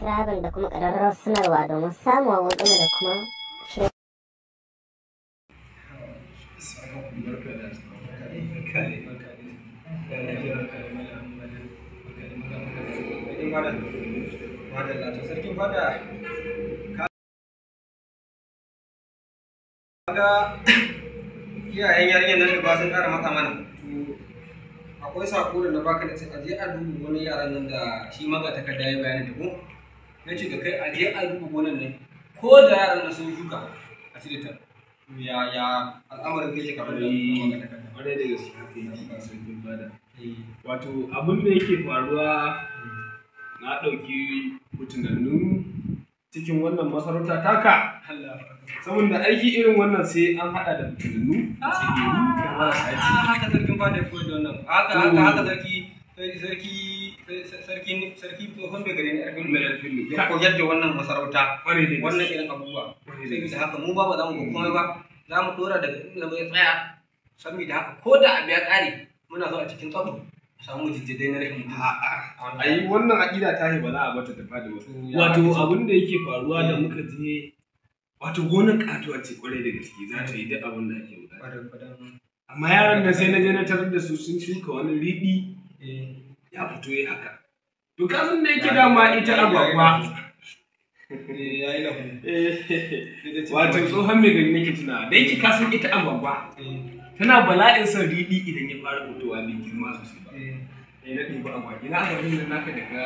Subscribe da kuma ƙararrawar sanarwa domin samun waƙoƙinmu da kuma shirye. Sarkin fada, kaga iyayen yarinyar nan da ba sun ƙara matsa mana. To akwai sako da na baka da ce aje a duba gonar yaran nan da shi maga takarda ya bayani da ko na ce da kai aje a duba gonar nan ko da yaran nan sun shuka a cire ta. Ya ya al'amarin kai kafin da maga takarda. Kwarai da gaske haka yake, sarkin fada. Wato abin da yake faruwa, na ɗauki fitinannu cikin wannan masarauta taka. Saboda aiki irin wannan sai an haɗa da fitinannu, tsigiru da marasa ji. Haka sarkin fada ya koyar da wannan. Haka haka haka sarki sarki sarki sarki tsohon bai gari ne arfin Mai arfin ne. ya koyar da wannan masarauta. Kwarai da gaske. Wannan irin abubuwa. Kwarai da Saboda gaske. haka mu ba ba za mu ga komai ba, za mu dora daga inda mu tsaya. Saboda haka ko da abu ya kare, muna so a cikin tsaro a samu jijjidai na rashin mutunci. A'a, ai wannan aƙida ta ba za a bata ta fadi ba. Ya Wato ake so. abin da yake faruwa da muka je, wato gonar katuwa ce kwarai da gaske, za ta yi duk abin da ake bukata. Kwarai, kwarai. Amma yaran nan sai na je na tarar da su sun shuka wani riɗi Eh. ya fito ya haka. To ka san da yake dama ita agwagwa. Eh, yayi lahu. Eh, wato tsohon mai gari nake tunawa da yake ka san ita agwagwa Eh, tana bala'in son riɗi idan ya fara fitowa bai girma sosai ba. eh. Eh, na ɗiba agwagi na agwagin nan naka da ka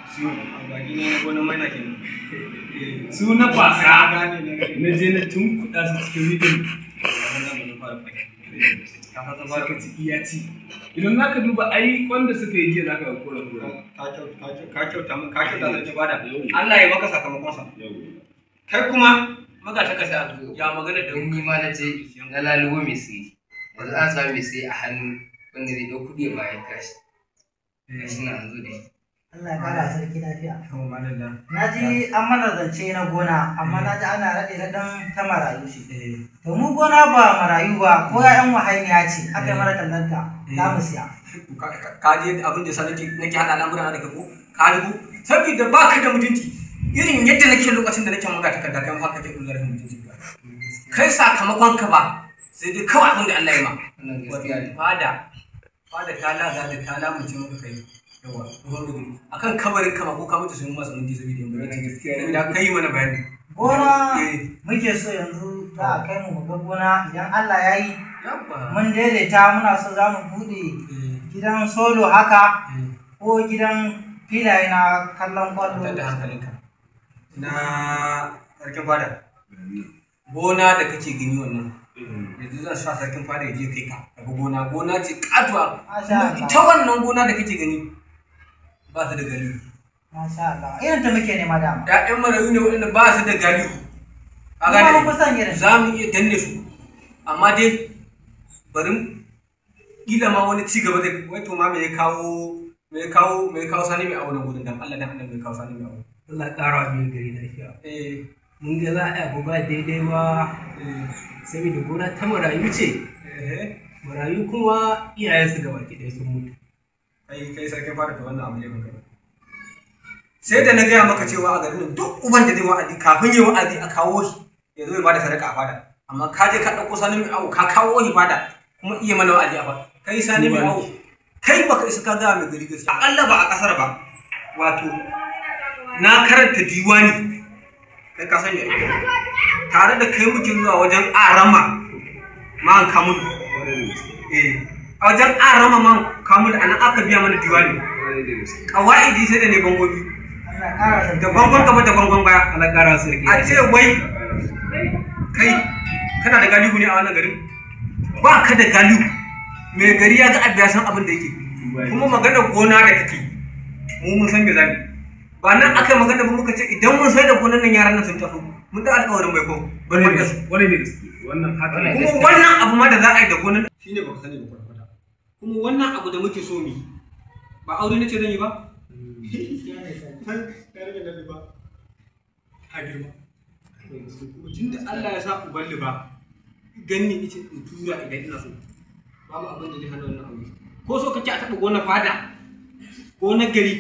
siyo. Agwagi ne na gonar maina kenan. Eh. Su na kwasa. Na gane, na gane. Na je na tunkuɗa su cikin riɗin. Wannan zamanin fara faki. Ka san sun fara Suka ci iya ci. Idan za ka duba ai wanda suka yi jiya za ka ga kora kora. Ka kyauta mun, ka kyauta sarki bada. Yau. Allah ya maka sakamakon sa. Yau. Kai kuma maga takarda ya magana da Don ni ma na je na lalubo mai sayi, yanzu an samu mai sayi a hannu wanda zai ɗau kuɗi ya bayar kashi gashi na an zo da shi. Allah ya kara sarki lafiya. Yau, madalla. Na ji an mana zance na gona, amma na ji ana raɗe raɗin ta marayu ce. Eh. To mu gona ba marayu ba, ko 'ya'yan wahainiya ce, aka yi mana tallanta, za mu siya. Ka je abin da sa nake nake hada al'amura na da kai ko ka rubu saboda baka da mutunci irin yadda nake lokacin da nake maga takarda, kai ma haka kake kullar mutunci ka kai sakamakon ka ba sai dai kawai abin da Allah ya ma. Wannan gaskiya ne. Fada fada ta laza da ta lamunce maka kai yawa ruwan gudu akan kabarin kama ko ka mutu sun masu minti saboda yin Wannan gaskiya ne. saboda kai mana bayani. Gona Eh. muke so yanzu za a kai mu mu ga gona idan Allah ya yi Yabba. mun daidaita, muna so za mu buɗe Eh, gidan solo haka eh. ko gidan filaye na kallon Kwantar da kwallo. hankalinka na sarkin fada, gona da kake gani wannan yanzu zan sa sarkin fada ya je kai ka daga gona, gona ce katuwa. Masha Kuma Allah. ita wannan gona da kake gani ba su da galihu. Masha Allah. Irin ta muke nema dama. Ƴaƴan marayu ne waɗanda ba su da galihu, ka Kuma gane? mun fi son irin. Za mu iya danne su, amma dai bari kila ma wani ci gaba da wai to ma me ya kawo sani mai auna gudun dan Allah dan Allah, me ya kawo sani mai auna? Allah ƙara wa mai gari lafiya. Eh. Mun ga za a yi abu ba daidai ba, Eh. saboda gona ta marayu ce, Eh. marayu kuma iyayensu gaba ɗaya sun mutu. Kai kai sarkin fara da wannan abu ne ban kai sai da na gaya maka cewa a garin nan duk uban da zai wa'azi kafin yi wa'azi a kawo shi ya zo ya bada sadaka a fada, amma ka je ka ɗauko sani mai awo ka kawo shi fada kuma iya mana wa'azi a fada. Kai sani mai awo, kai baka isa ka gaya mai gari gaskiya akalla ba a kasar ba. Wato na karanta diwani, kai ka sani ai. Tare da kai muke zuwa wajen arama ma'an kamulu. Kwarai da gaske. Eh, a wajen arama ma'an kamulu anan aka biya mana diwani. Kwarai da gaske. Kawa'idi sai da ne bango biyu. Allah ya kara sarki. Da bangon gaba da bangon baya. Allah ƙara wa sarki A ce lafiya. wai kai kana da galihu ne a wannan garin? Ba ka da galihu. Mai gari ya ga abu ya san abin da yake. Kuma magana gona da kake, mu mun san me zamu yi. Ba nan aka yi magana ba muka ce idan mun sai da gonan nan yaran nan sun tafi mun da alƙawarin mai ko bari mu su. Kwarai da gaske. Wannan haka Wannan ne. Kuma wannan abu ma da za a yi da gonan shine baka sani ba kwata. Kuma wannan abu da muke so mu yi ba aure nace zan yi ba. Yarinyar da liba ta girma. Tun da Allah ya sa uban liba ganni ice in tura idan ina so. Babu abin da zai hana wannan aure. Ko so kake a taɓa gona fada ko na gari.